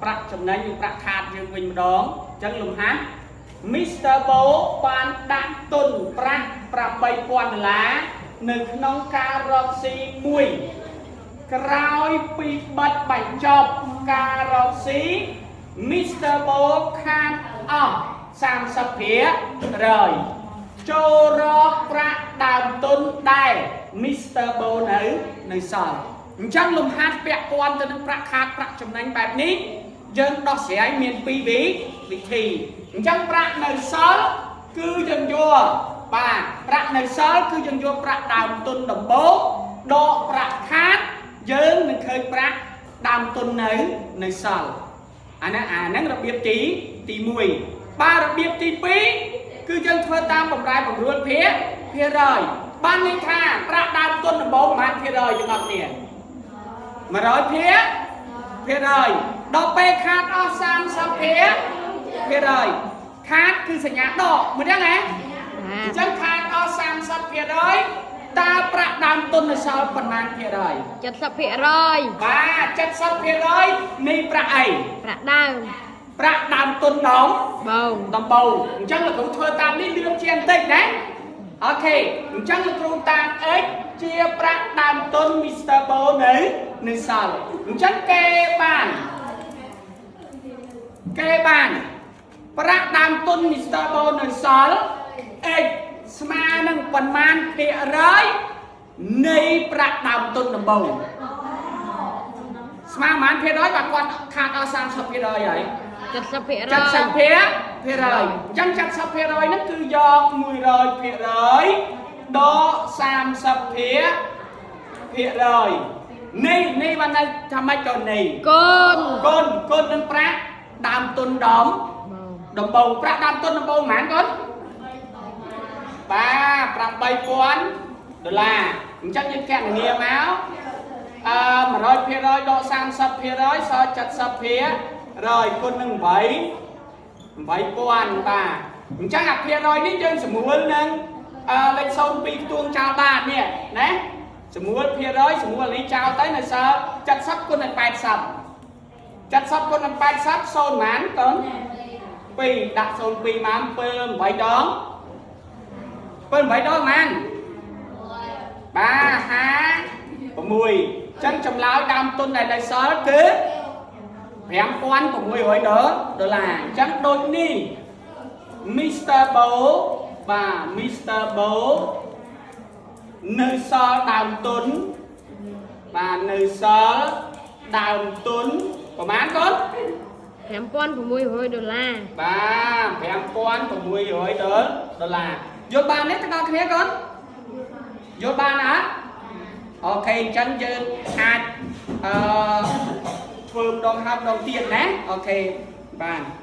ប្រាក់ចំណេញនិងប្រាក់ខាតយើងវិញម្ដងអញ្ចឹងលំហាត់ Mr. Bo បានដាក់ទុនប្រាក់8000ដុល្លារនៅក្នុងការរកស៊ីមួយក្រោយពីបិទបញ្ចប់ការរកស៊ី Mr. Bo ខាតអស់30%ចូលរកប្រាក់ដើមទុនដែល Mr. Bo នៅសល់អញ្ចឹងលំហាត់ពាក់ព័ន្ធទៅនឹងប្រាក់ខាតប្រាក់ចំណេញបែបនេះយើងដោះស្រាយមានពីរវិធីអញ្ចឹងប្រាក់នៅសល់គឺយើងយកបាទប្រាក់នៅសល់គឺយើងយកប្រាក់ដើមទុនដំបូងដកប្រាក់ខាតយើងនឹងឃើញប្រាក់ដើមទុននៅសល់អាហ្នឹងរបៀបទី1បាទរបៀបទី2គឺយើងធ្វើតាមបំរែបំរួលភាគភាគរយបានន័យថាប្រាក់ដើមទុនដំបូងប្រហែលភាគរយទាំងអស់គ្នា100ភាគភាគរយដល់ពេលខាតអស់30ភាគភាគរយខាតគឺសញ្ញាដកមិនដឹងហ៎ បាទ អញ្ចឹងខាតអស់30%តើប្រាក់ដើមទុននៅសល់ប៉ុន្មានភាគរយ 70% បាទ70%នៃប្រាក់អី ប្រាក់ដើម ប្រាក់ដើមទុនដង បង ដំបូងអញ្ចឹងលោកគ្រូធ្វើតាមនេះលឿនជាងបន្តិចណាOK អញ្ចឹងលោកគ្រូតាម x ជាប្រាក់ដើមទុន Mr. Bo នៅសល់អញ្ចឹងគេបានប្រាក់ដើមទុន Mr. Bo នៅសល់ x ស្មើនឹងប៉ុន្មានភាគរយនៃប្រាក់ដើមទុនដំបូងស្មើប៉ុន្មានភាគរយបាទគាត់ខាតអស់30%ហើយ 70% 70ភាគភាគរយអញ្ចឹង70%ហ្នឹងគឺយក100%ដក30ភាគភាគរយនេះនេះបាននៅថាម៉េចក៏នេះ កូន គុណគុណនឹងប្រាក់ដើមទុនដំ បង ដំបូងប្រាក់ដើមទុនដំបូងប៉ុន្មានកូនបាទ8000ដុល្លារអញ្ចឹងយើងកណនាមកអឺ100%ដក30%សល់70%ភាគរយគុណនឹង8 8000បាទអញ្ចឹងអាភាគរយនេះយើងស្រួលនឹងអឺលេខ02ខ្ទួងចោលបាទនេះណាស្រួលភាគរយស្រួលនេះចោលទៅនៅសល់70គុណនឹង80 70គុណនឹង80 0ប៉ុន្មានកូន2ដាក់02មក7 8ដង7 8ដងប៉ុន្មានបាទ56អញ្ចឹងចម្លើយដើមទុនដែលនៅសល់គឺ5600ដុល្លារអញ្ចឹងដូចនេះ Mr. Bo បាទ Mr. Bo នៅសល់ដើមទុនបាទនៅសល់ដើមទុនប្រហែលកូន 5600ដុល្លារ បាទ5600ដុល្លារយល់បានទេទាំងអស់គ្នាកូនយល់បានអត់OK អញ្ចឹងយើងអាចអឺធ្វើម្ដងហើយម្ដងទៀតណាOK បាន។